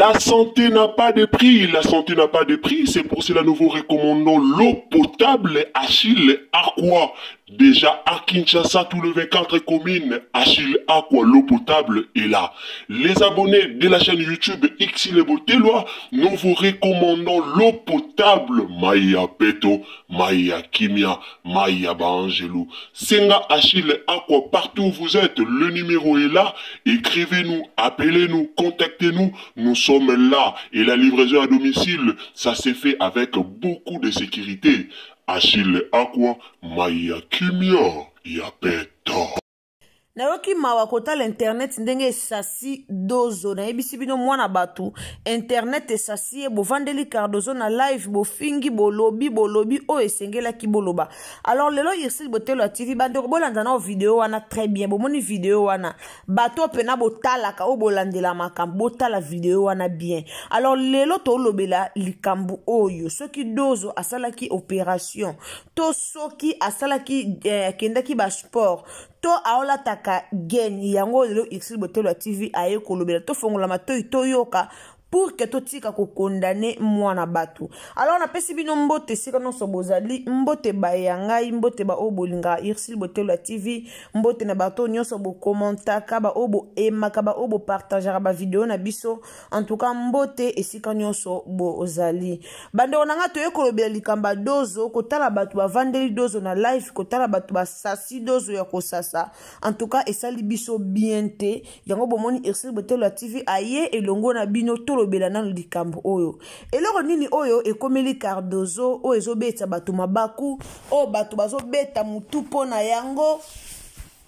La santé n'a pas de prix, la santé n'a pas de prix, c'est pour cela nous vous recommandons l'eau potable Achille Aqua. Déjà à Kinshasa, tout le 24 communes, Achille Aqua, l'eau potable est là. Les abonnés de la chaîne YouTube Xile Boteloi, nous vous recommandons l'eau potable Maya Peto, Maya Kimia, Maya Baangelou. Senga Achille Aqua, partout où vous êtes, le numéro est là. Écrivez-nous, appelez-nous, contactez-nous. Nous sommes là. Et la livraison à domicile, ça s'est fait avec beaucoup de sécurité. Achille Aqua, Maya Kimia, Yapeto. Nayoki mawa kotala internet ndenge esasi Dozo. Nayebisi bino, mwana bato, internet esasi ye. Bovandeli Cardozo na live, bofingi, bolobi, bolobi oyo esengelaki boloba. Alors lelo Ursile Botelo ya TV, bandeko, bolanda na video wana très bien. Bomoni video wana, bato oyo mpena botalaka, oyo bolandela makambo, botala video wana bien. Alors lelo tolobela likambo oyo: soki Dozo asalaki opération to soki asalaki akendaki basport to aolataka gaine. Yango lelo Ursile Botelo ya TV aye kolobela. Tofongola matoi, toyoka pour que totika kocondamner mwana bato. Alors napesi bino mbote esika nyonso bozali, mbote baya ngai, mbote baoyo bolingaka Ursile Botelo ya TV, mbote na bato nyonso bocommentaka, baoyo boaimaka, baoyo bopartageaka bavideo na biso. En tout cas, mbote esika nyonso bozali. Bandeko na ngai, toye kolobela likambo ya Dozo. Kotala bato bavandeli Dozo na live, kotala bato basasi Dozo ya kosasa, en tout cas esali biso bien te. Yango bomoni Ursile Botelo ya TV aye elongo na bino, tolobela nano likambo oyo. Eloko nini oyo ekomeli Cardozo, oyo ezobetisa bato mabaku, oyo bato bazobeta motu mpo na yango,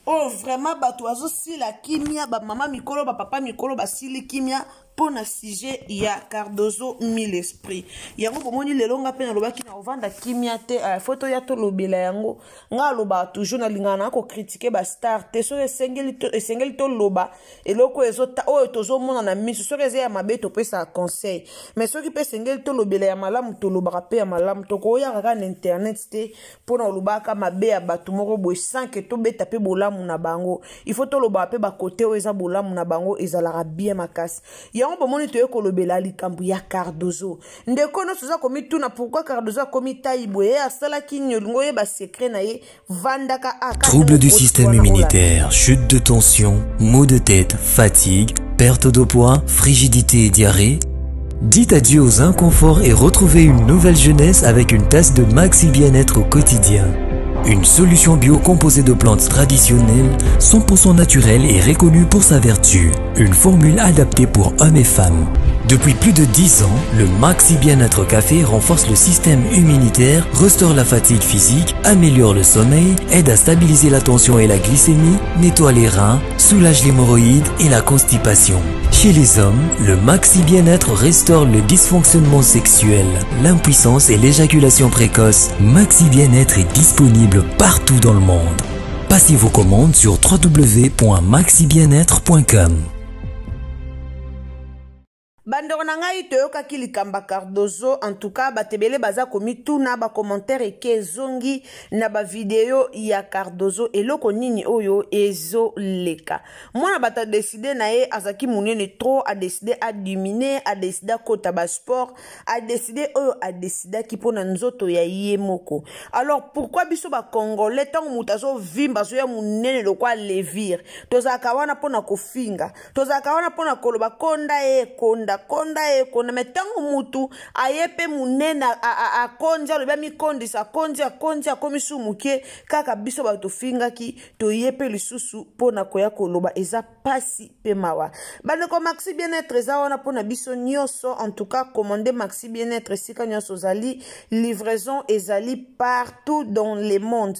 oyo vraiment bato bazosila kimia? Bamama mikolo, bapapa mikolo basili kimia mpo na sujet ya Cardozo Mille Esprit. Yango bomoni lelo nga mpe nalobaki na ovanda kimia te, faut toya tolobela yango. Nga alobaka toujours, nalingaka na kocritiquer bastar te. Soki esengeli toloba eloko oyo tozomona na miso, soki eza ya mabe, topesaka conseil. Mais soki mpe esengeli tolobela ya malamu, tolobaka mpe ya malamu. Tokoyaka kaka na internet te mpona olobaka mabe ya bato moko boye sans que tobeta mpe bolamu na bango. Il faut tolobaka mpe bakote oyo eza bolamu na bango, ezalaka bien makasi. Yango bomoni toye kolobela likambo ya Cardozo. Ndeko nyonso oza komituna pourquoi Cardozo akomi tai boye, ye asalaki nini, olingi oyeba secret na ye, vandaka. Troubles du système immunitaire, chute de tension, maux de tête, fatigue, perte de poids, frigidité et diarrhée. Dites adieu aux inconforts et retrouvez une nouvelle jeunesse avec une tasse de Maxi Bien-être au quotidien. Une solution bio composée de plantes traditionnelles, 100% naturelles et reconnue pour sa vertu. Une formule adaptée pour hommes et femmes. Depuis plus de 10 ans, le Maxi Bien-être Café renforce le système immunitaire, restaure la fatigue physique, améliore le sommeil, aide à stabiliser la tension et la glycémie, nettoie les reins, soulage l'hémorroïde et la constipation. Chez les hommes, le Maxi Bien-être restaure le dysfonctionnement sexuel, l'impuissance et l'éjaculation précoce. Maxi Bien-être est disponible partout dans le monde. Passez vos commandes sur www.maxibienêtre.com. Bandeko na ngai, toyokaki likambo ya Cardozo. En tout cas, bato ebele baza komituna, bacommentaire eke ezongi na bavideo ya Cardozo. Eloko nini oyo ezoleka? Mwana bato adécider na ye, azalaki monene trop, adécider adiminuer, adécider akota basport, adécider oyo adécidaki mpo na nzoto ya ye moko. Alors pourquoi biso bacongolais, ntango moto azovimba, azoya monene lokwa levire, tozalaka wana mpona kofinga, tozalaka wana mpona koloba konda ye, konda, konda ye, konda? Mais ntango mutu aye mpe monene, akondi, alobi amikondisa, akondi, akondi, akomi su moke, kaka biso bato tofingaki toye mpe lisusu mpona koya koloba. Eza pasi mpe mawa. Bandeko, Maxi Bien-être eza wana mpona biso nyonso. En tout cas, commande Maxi Bien-être esika nyonso ozali. Livraison ezali partout dans le monde,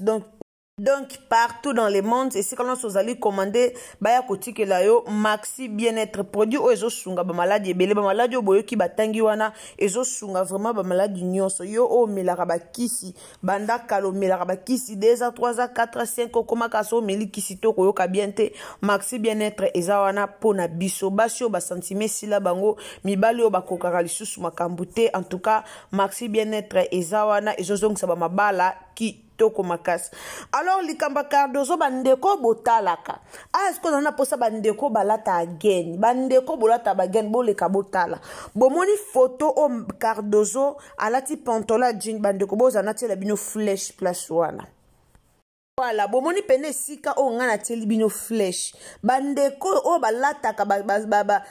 donc partout dans le monde, esika nyonso ozali, commande, baya kotikela yo Maxi Bien-être, produit oyo ezosunga bamaladi ebele. Bamaladi oyo boyoki batangi wana, ezosunga vraiment bamaladi nyonso. Yo oyo omelaka bakisi banda kala, omelaka bakisi 2 ans, 3 ans, 4 5, okomaka so omeli kisi te okoyoka bien te, Maxi Bien-être eza wana mpona biso. Basi oyo basentiments esila bango, mibali oyo bakokaka lisusu makambo te, en tout cas Maxi Bien-être eza wana, ezozongisa bamabala ki. Kitoko makasi. Alors likambo ya Cardozo, bandeko botalaka ah, sikoyo naza na mposa bandeko balata gaine, bandeko bolata bagaine, boleka botala. Bomoni foto oyo Cardozo alati pantalon ya jean, bandeko bozala natiela bino flèche place wana. Voilà, bomoni pene esika oyo ngai natieli bino flèche. Bandeko oyo balataka bacycliste ba, ba,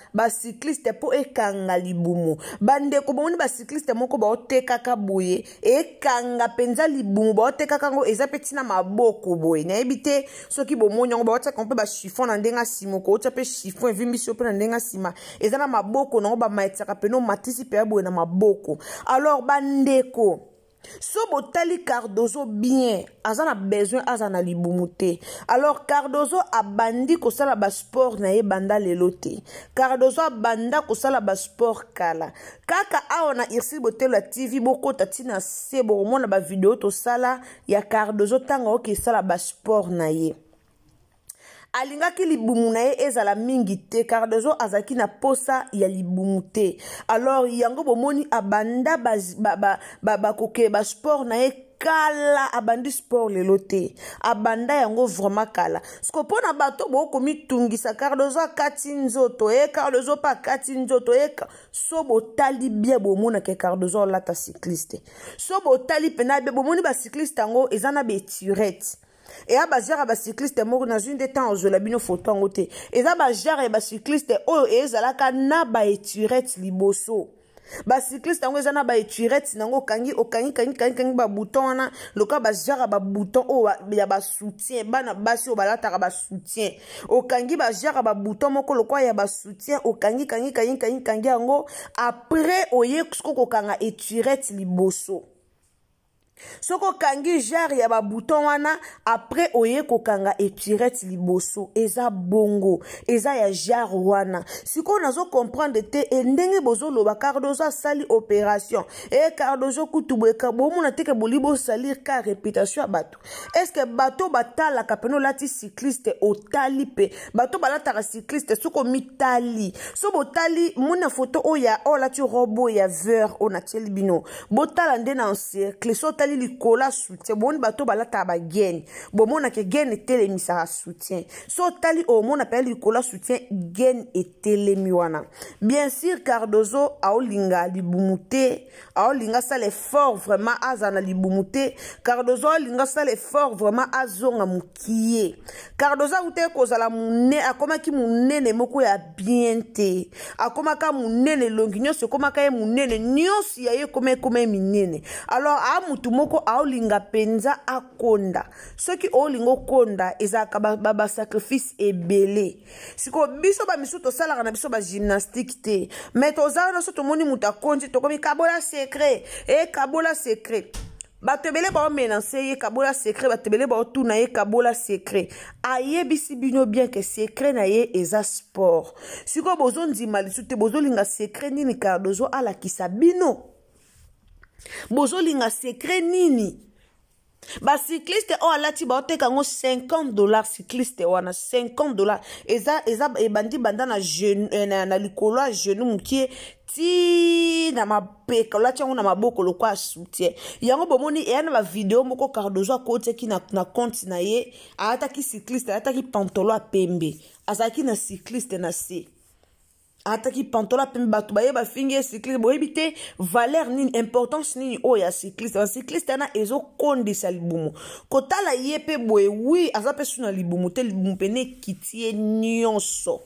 ba mpo ekanga libumu, bandeko bomoni bacycliste moko baotekaka boye, ekanga mpenza libumu, baotekaka yango eza mpe ntina maboko boye. Nayebi te soki bomoni yango, baotiaka mpe bachiffon na ndenge ya nsima, okotia mpe chiffon evimbisi yo mpe na ndenge ya nsima, eza na maboko nango, bamatisaka pene, omatisi mpe ya boye na maboko. Alors bandeko, so botali Cardozo bien, aza na besoin aza na libumu te. Alors Cardozo abandi kosala basport na ye banda lelo te. Cardozo abanda kosala basport kala. Kaka awa na Ursule Botelo ya TV, bokota ntina se, bokomona bavideo tosala ya Cardozo ntango aoki esala basport na ye. Alingaki libumu na ye ezala mingi te. Cardozo azalaki na posa ya libumu te. Alors yango bomoni abanda bakoke ba, ba, ba, ba, basport na ye kala, abandi sport lelo te, abanda yango vraiment kala. Siko mpo na bato bokomitungisa, Cardozo akati nzoto e, Cardozo mpe akati nzoto e. So botali bien, bomonaka Cardozo alata cycliste. So botali mpena be, bomoni bacycliste yango eza na beturete, eya bajare ya bacycliste moko. Nazwi nde ntango ozwela bino foto yango te. Eza bajare ya bacycliste oyo ezalaka na baeturete liboso. Bacycliste yango eza na baeturete nango, okangi, okangi, kangi, kangi, kangi babouton wana lokola bajare ya babouton oyo ya basoutien, bana basi oyo balataka basoutien. Okangi bajare ya babouton moko lokola ya basoutien, okangi, kangi, kangi, kangi, kangi yango. Après oye siko kokanga eturete liboso. Soki okangi genre ya babouton wana, après oye kokanga etirete liboso. Eza bongo, eza ya genre wana. Sikoyo nazocomprendre te e ndenge bozoloba Cardozo asali opération e, Cardozo kutu boye. Bomona teke boli bosalir ka réputation ya bato. Est-ce bato batalaka pene olati cycliste, otali mpe bato balataka cycliste? Soki omitali, so botali mona foto oyo ya oyo alati robe oyo ya vert oyo natieli bino, botala nde na encercle. So otali likolo ya soutien, bomoni bato balataka bagaine, bomonaka gaine etelemisaka soutien. So otali, omona mpe likolo ya soutien gaine etelemi wana. Bien sûr, Cardozo aolinga libumu te, aolinga asala effort vraiment aza na libumu te. Cardozo aolinga asala effort vraiment azonga mokie. Cardozo akutaki kozala monene, akomaki monene moko ya bien te. Akomaka monene, elongi nyonso ekomaka ye monene, nyonso ya ye ekoma ekoma ye minene. Alors aa mutu moko aolinga mpenza akonda. Soki olinga okonda, ezalaka basacrifice ba, ba ebele. Sikoyo biso bamisusu tosalaka na biso bagymnastique te, mais toza wana, so tomoni moto akondi, tokomi kabola secret e, kabola secret. Bato ebele baomenase ye kabola secret, bato ebele baotuna ye kabola secret. Ayebisi bino bien ke secret na ye eza sport. Sikoyo bozondima lisu te, bozolinga secret nini Cardozo alakisa bino? Bozolinga secret nini? Bacycliste oyo alati, baoteka yango 50 $. Cycliste wana 50 $. Eza ebandi banda na, genou, eh, na likolo ya genou mokie ti na mapeka. Olati yango na maboko lokola soutien. Yango bomoni eya na bavideo moko Cardozo akotiaki na compte na ye. Alataki cycliste, alataki pantalon ya pembe, azalaki na cycliste na se, alataki pantalon ya pembe. Bato baye bafingi ye cycliste. Boyebi te valeur nini, importance nini oyo ya cycliste. Bacycliste wana ezokondisa libumu. Kotala ye mpe boye, wi, aza mpe su na libumu te. Libumu pene ekiti ye nyonso,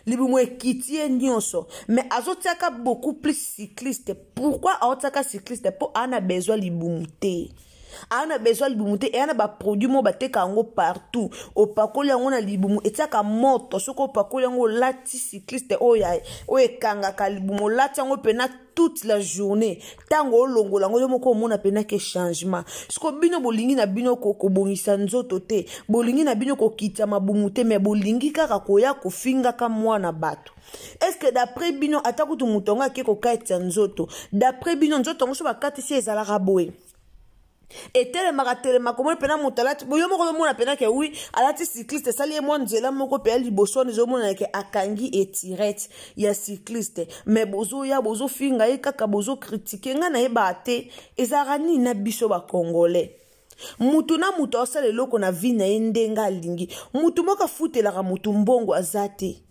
libumu ekiti ye nyonso, mais azotiaka beaucoup plus cycliste. Pourquoi aotiaka cycliste? Mpo aa na besoin libumu te, aa na besoin libumu te. Eya na baproduit moko bateka yango partout, opakoli yango na libumu, etiaka moto. Soki opakoli yango, olati cycliste oyo ekangaka libumu, olati yango mpena toute la journée, ntango olongola yango, yo moko omona mpena ke changement. Siko bino bolingi na bino kobongisa nzoto te, bolingi na bino kokita mabumu te, mais bolingi kaka koya kofingaka mwana bato. Est-ce d'après bino, ata kutu moto yango ake kokatisa nzoto, d'après bino nzoto yango so bakatisi ezalaka boye, etelemaka telemaka? Omoni mpena moto alati, yo moko ozomona mpena ke wi, alati cycliste, esali ye mwa nzela moko mpe ya liboso wana, ezomonana ke akangi etirete ya cycliste. Mais bozoya bozofinga ye kaka, bozocritiquer. Ngai nayebaka te ezalaka nini na biso bacongolais. Mutu na mutu asala eloko na vie na ye ndenge alingi. Mutu moko afutelaka mutu mbongo aza te.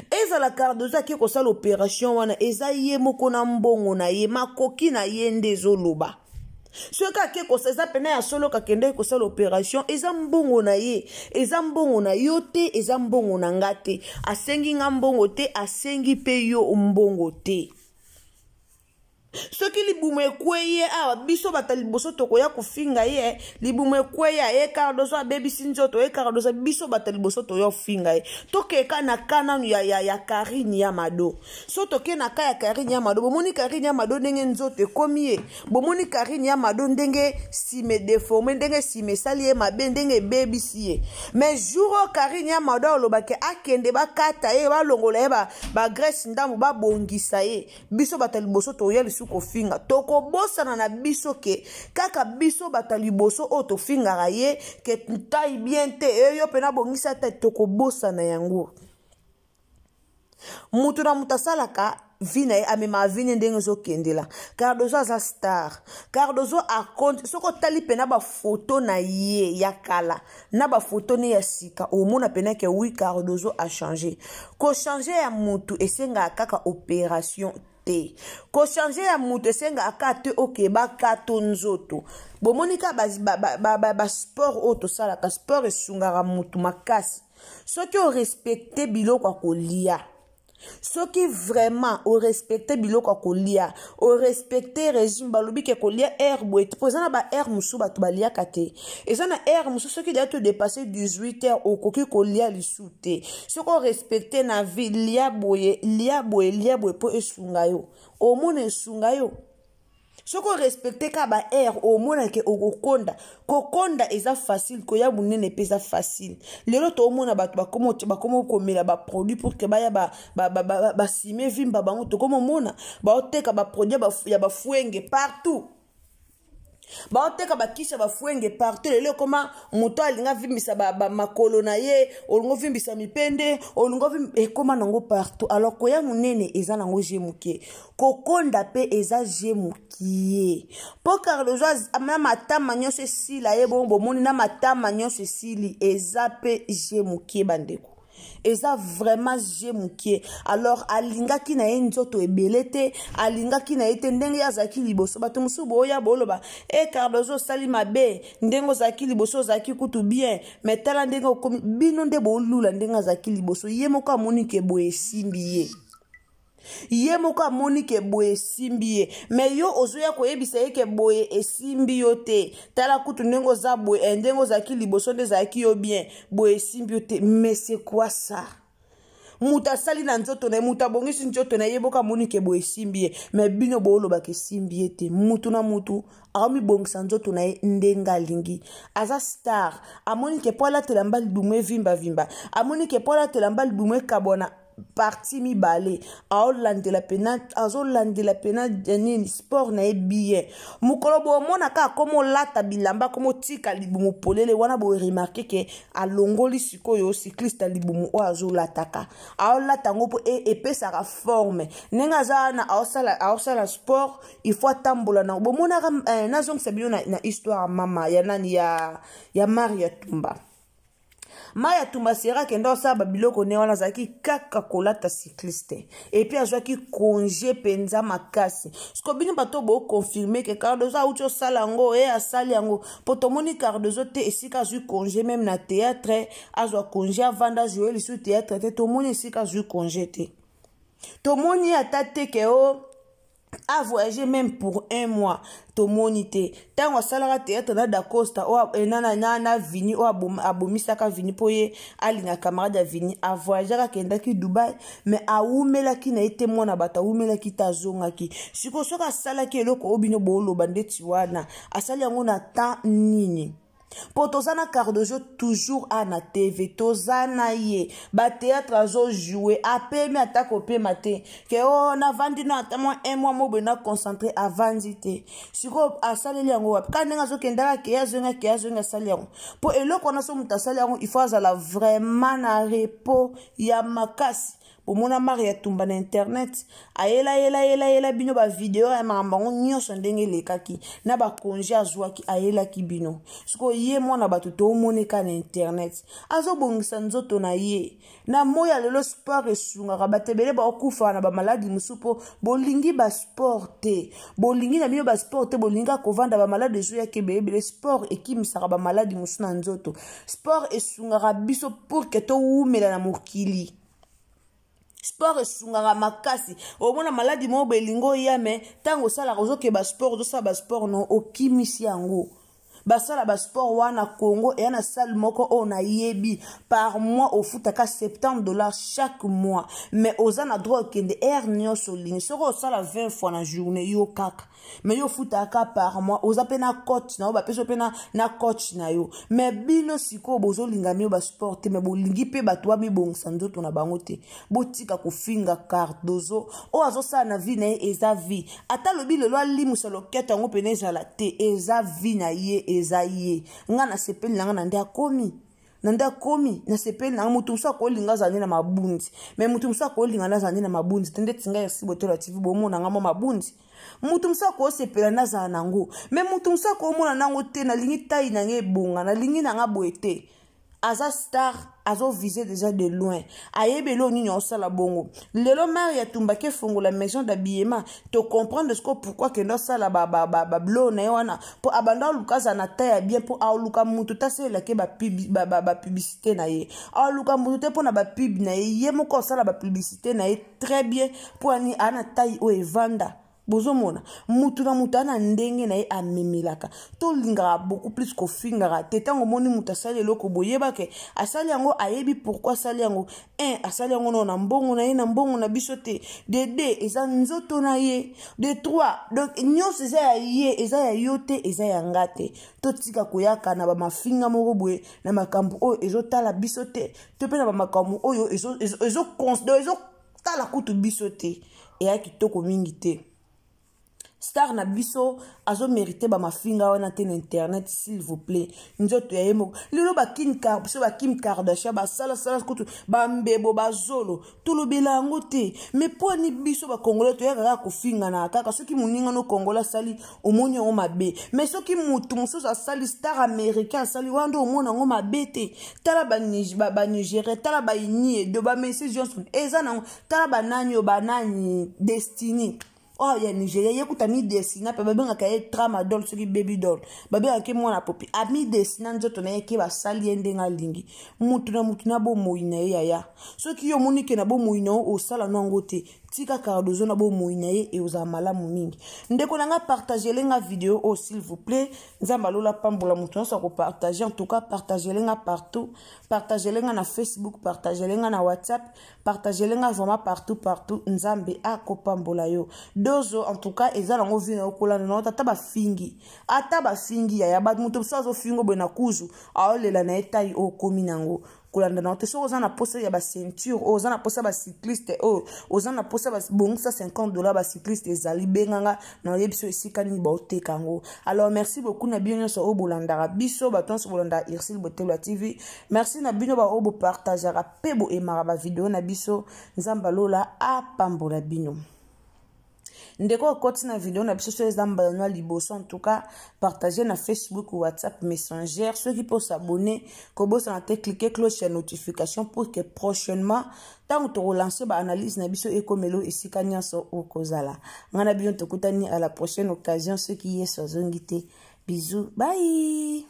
Ezala Cardozo ake kosala operation wana, eza ye moko na mbongo na ye, makoki na ye nde ezoloba. Soki ake kosala, eza pena ya solo kakendaki kosala operation, eza mbongo na ye, eza mbongo na yo te, eza mbongo na nga te. Asengi nga mbongo te, asengi pe yo mbongo te. Soki libumu ekwei ye awa, biso bato ya liboso tokoya kofinga ye. Libumu ekwei ye, Cardozo abebisi nzoto ye, Cardozo, biso bato ya liboso toya kofinga ye. Tokeka na ka nanu ya Karine ya Mado. So toke na ka ya Karine ya Mado, bomoni Karine ya Mado ndenge nzoto ekomi ye, bomoni Karine ya Mado ndenge sime deforme, ndenge sime esali ye mabe, ndenge ebebisi ye. Mais jour oyo Karine ya Mado alobaki akende bakata ye, balongola ye ba graisse ndambo, babongisa ye, biso bato ya liboso toya lisusu kofinga. Tokobosana na biso ke kaka biso bato ya liboso oyo tofingaka ye ke taille bien te, e yo mpena bongisa te, tokobosana yango. Mutu na mutu asalaka vie na ye, amemaka vie ne ndenge ezokendela. Cardozo aza star. Cardozo akonte, soki otali mpena bafoto na ye ya kala na bafoto ne ya sika, omona mpena ke oui, Cardozo a changé. Kochange ya mutu esengaka kaka opération te, kochange ya mutu esengaka kaka te oke bakato nzoto. Bomoni kaka basport oyo tosalaka, sport esungaka mutu makasi. Soki orespecte biloko ya kolia, soki vraiment orespecte biloko ya kolia, orespecte régime, balobi ke kolia heure boye, mpo eza na ba heure mosusu bato baliaka te, eza na heure mosusu soki deya todepasse 18 heures okoki kolia lisusu te. Soki orespecte na vie, lia boye, lia boye, lia boye mpo esunga yo, omona esunga yo. Soki orespecte kaka ba heure, omona ke okokonda. Kokonda eza facile, koya monene mpe eza facile. Lelo toomona bato bakoma komela baproduit pour ke baya basime vimba bango. Tokoma omona baoteka baproduit ya bafuenge partout, baoteka bakisi ya bafuenge partout. Lelo ekoma moto alinga avimbisa makolo na ye, olingo ovimbisa mipende, olingo ekoma nango partout. Alors koya monene eza nango je moke, kokonda mpe eza je mokie. Mpo Cardozo na matama nyonso esila ye bongo, bomoni na matama nyonso esili, eza mpe je mokie bandeko, eza vraiment je mokie. Alors alingaki na ye nzoto ebele te, alingaki na ye te ndenge ye azalaki liboso. Bato mosusu boya boloba e Cardozo osali mabe, ndenge ozalaki liboso ozalaki kutu bien, mais tala ndenge okomi. Bino nde bolula ndenge azalaki liboso, ye moko amoni ke boye esimbi ye, ye moko amoni ke boye esimbi ye. Me yo ozoya koyebisa ye ke boye esimbi yo te, tala kutu ndenge oza boye, ndenge ozalaki liboso nde ezalaki yo bien, boye esimbi yo te. Mais c'est quoi ça? Moto asali na nzoto na ye, moto abongisi nzoto na ye, ye moko amoni ke boye esimbi ye, me bino boolobaka esimbi ye te. Mutu na mutu aomibongisa nzoto na ye ndenge alingi. Aza star, amoni ke po alatela mba libumu evimbavimba, amoni ke po alatela mba libumu ekabwana parti mibale, aolandela pena, azolandela pena nini sport na ye bien. Mokolo bomona kaka akoma olata bilamba, akoma otika libumu polele wana, boremarke ke alongoli sikoyo cycliste ya libumu oyo azolataka, aolata yango mpo epesaka forme ndenge aza wana, aosala sport, il faut atambola na bomonaka. Nazongisa bino na histoire ya mama ya nani ya Maria Tumba. Maya Tumba sera akenda kosala babiloko ne wana, azalaki kaka kolata cycliste, et puis azwaki congé mpenza makasi. Siko bino bato boconfirme ke Cardozo auti osala yango, e asali yango mpo tomoni Cardozo te esika azwi congé, même na théâtre azwa congé, avanda ajoue lisusu théâtre te, tomoni esika azwi congé te, tomoni ata te ke o a voyagé même pour un mois, tomoni te. Ntango asalaka théâtre na Dacosta oyo na Vini oyo abomisaka Vini mpo ye alinga camarade ya Vini, avoyageaka, akendaki Dubai, mais awumelaki na ye te, mwana bato awumelaki te, azongaki. Sikoyo soki asalaki eloko oyo bino booloba ndeti wana, asali yango na temps nini? Mpo toza na Cardozo toujours a na TV, toza na ye batéâtre, azojoue, apemi ata kopema te ke o navandi na ata mwa un mois mo boye na concentré, avandi te. Sikoyo asaleli yango wapi? Kaka ndenge azokendaka ke azongi, ke azongi, asali yango mpo eloko wana. So moto asali yango, il faut azala vraiment na repos ya makasi. Bomona Maria Tumba na internet, ayela yela yela yela bino ba video ya makambo yango nyonso ndenge elekaki na ba congé azwaki, ayelaki bino. Sikoyo ye mwana bato tomoneka na internet azobongisa nzoto na ye na moi ya lelo. Sport esungaka bato ebele, baokufaka na bamaladi mosusu mpo bolingi basport te, bolingi na bino basport te, bolingi kovanda, bamaladi ezoyaka ebele ebele. Sport ekimisaka bamaladi mosusu na nzoto. Sport esungaka biso pour que towumela na mokili. Sport esungaka makasi. Omona maladi moko boye elingi oya, mais ntango osalaka, ozokeba sport, ozosala basport no, okimisi yango. Basala basport wana Congo eya na salle moko oyo nayebi, par mois ofutaka 70 $ chaque mois, mais oza na droit okende heure nyonso olingi. Soki osala 20 fois na journée, yo kaka, mais yo ofutaka par mois, oza mpe na coach na yo, bapesi mpe na coach na yo. Mais bino sikoyo bozolinga mio basport te, mais bolingi mpe bato bamibongisa nzoto na bango te. Botika kofinga Cardozo. Oyo azosala na vie na ye eza vie. Ata alobi lelo alimusa loketo yango pene ezala te, eza vie na ye, eza ye. Nga nasepeli na nga na nde akomi, na nde akomi, nasepeli na nga. Moto mosusu akolinga azala nde na mabundi, mais moto mosusu akolinga nde azala nde na mabundi te. Ndeti ngai esi Botola TV, bomona nga mwa mabundi. Moto mosusu akosepela nde azala nango, mais moto mosusu akomona nango te. Nalingi taille na nga ebonga, nalingi na nga boye te. Aza star, azovise déjà de loin, ayebi eloko nini aosala. Bongo lelo Mari atumbaki efongola maison d'habillement, tocomprendre siko pourquoi kende asala bablo na ye wana, mpo abanda aluka azala na taille ya bien, mpo aoluka mutu te asalelaki bapublicité na ye, aoluka mutu te mpo na bapub na ye. Ye moko asala bapublicité na ye très bien, mpo ani aa na taille oyo evanda. Bozomona mutu na mutu aa na ndenge na ye amemelaka. Tolingaka beaucoup plus kofingaka te. Ntango omoni mutu asali eloko, boyebake asali yango, ayebi pourquoi asali yango. Un, asali yango nao na mbongo na ye, na mbongo na biso te. De deux, eza nzoto na ye. De trois, donc nyonso eza ya ye, eza ya yo te, eza ya nga te. Totika koyaka na bamafinga moko boye na makambo oyo ezotala biso te, to mpe na bamakambo oyo ezotala kutu biso te. Eya kitoko mingi te. Star na biso azomérite bamafinga wana te na internet, s'il vous plaît. Nzoto ya ye moko. Lelo biso bakim Kardashian basalasala kutu bambebo bazolo, tolobela yango te. Mais mpo ani biso bakongolais toyaka kaka kofingana kaka? Soki moninga no congolais asali, omoni yango mabe, mais soki motu mosusu asali, star américain asali, wana nde omona yango mabe te. Tala banigéria, tala baini edo, bamessi Johnson, eza nango. Tala banani oyo, banani, Destiny oyo ya Nigeria, ye kuta midesina mpe babengaka ye tramadol, soki baby doll babengaka ye, mwana popi, amidesina nzoto na ye ke basali ye ndenge alingi. Mutu na mutu na bomoi na ye, yaya. Soki yo omoni ke na bomoi na yo osala no yango te, tika Cardozo na bomoi na ye, eozala malamu mingi. Ndeko na nga, partagele nga video oyo, s'il vous plaît. Nzambe alola pambola moto nyonso akopartage. En tout cas, partagele nga partout, partagele nga na Facebook, partagele nga na WhatsApp, partagele nga vraiment partout partout. Nzambe akopambola yo. Dozo, en tout cas, eza nango vie na yo, kolanda nango. Ata bafingi, ata bafingi, yaya, bato, moto mosusu azofinga boye na kuzu, aolela na ye taille oyo okomi nango. Kolanda nango te. Soki oza na posa ya baceinture oyo, oza na posa bacycliste oyo, oza na posa bongisa 50 $, bacycliste ezali, benganga na oyebi so esika nini baoteka yango. Alors merci beaucoup na bino nyonso oyo bolandaka biso, bato nyonso bolandaka Ursile Botelwa TV. Merci na bino baoyo bopartageaka mpe boaimaka bavideo na biso. Nzambe alola apambola bino. Ndeko okoti na video na biso, so eza mbala no ya liboso, en tout cas partage na Facebook, WhatsApp, Messenger. Soki mpo s'abonner, kobosana te, cliquer cloche ya notification pour que prochainement ntango tokolance baanalyse na biso, ekomelo esika nyonso okozala. Ngai na bino tokutani à la prochaine occasion, soki Yesu azongi te. Bisous, bye.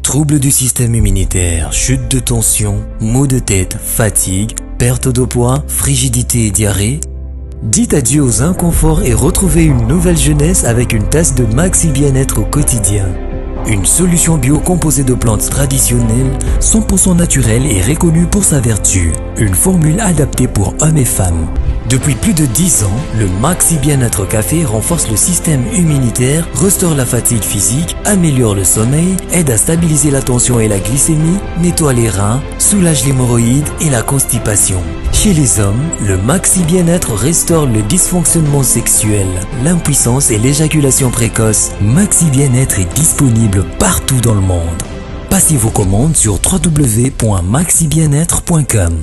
Troubles du système immunitaire, chute de tension, maux de tête, fatigue, perte de poids, frigidité et diarrhée. Dites adieu aux inconforts et retrouvez une nouvelle jeunesse avec une tasse de Maxi Bien-être au quotidien. Une solution bio composée de plantes traditionnelles, 100% naturelles et reconnue pour sa vertu. Une formule adaptée pour hommes et femmes. Depuis plus de 10 ans, le Maxi Bien-être Café renforce le système immunitaire, restaure la fatigue physique, améliore le sommeil, aide à stabiliser la tension et la glycémie, nettoie les reins, soulage l'hémorroïde et la constipation. Chez les hommes, le Maxi Bien-être restaure le dysfonctionnement sexuel, l'impuissance et l'éjaculation précoce. Maxi Bien-être est disponible partout dans le monde. Passez vos commandes sur www.maxibienêtre.com.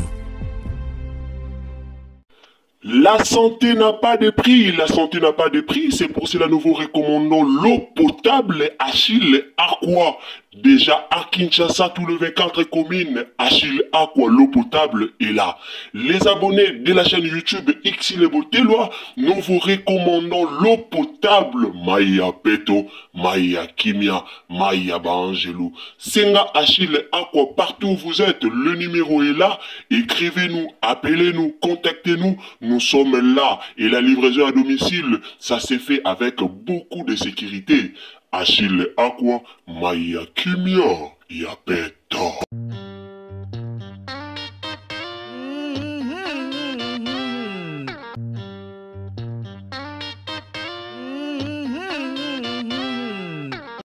La santé n'a pas de prix, la santé n'a pas de prix, c'est pour cela nous vous recommandons l'eau potable Achille Aqua. Déjà à Kinshasa, tout le 24 communes, Achille Aqua, l'eau potable est là. Les abonnés de la chaîne YouTube Xile Boteloi, nous vous recommandons l'eau potable Maya Peto, Maya Kimia, Maya Bangelou. Senga Achille Aqua, partout où vous êtes, le numéro est là. Écrivez-nous, appelez-nous, contactez-nous. Nous sommes là. Et la livraison à domicile, ça s'est fait avec beaucoup de sécurité. Achille Aqua, Maya Kimia, Yapeto.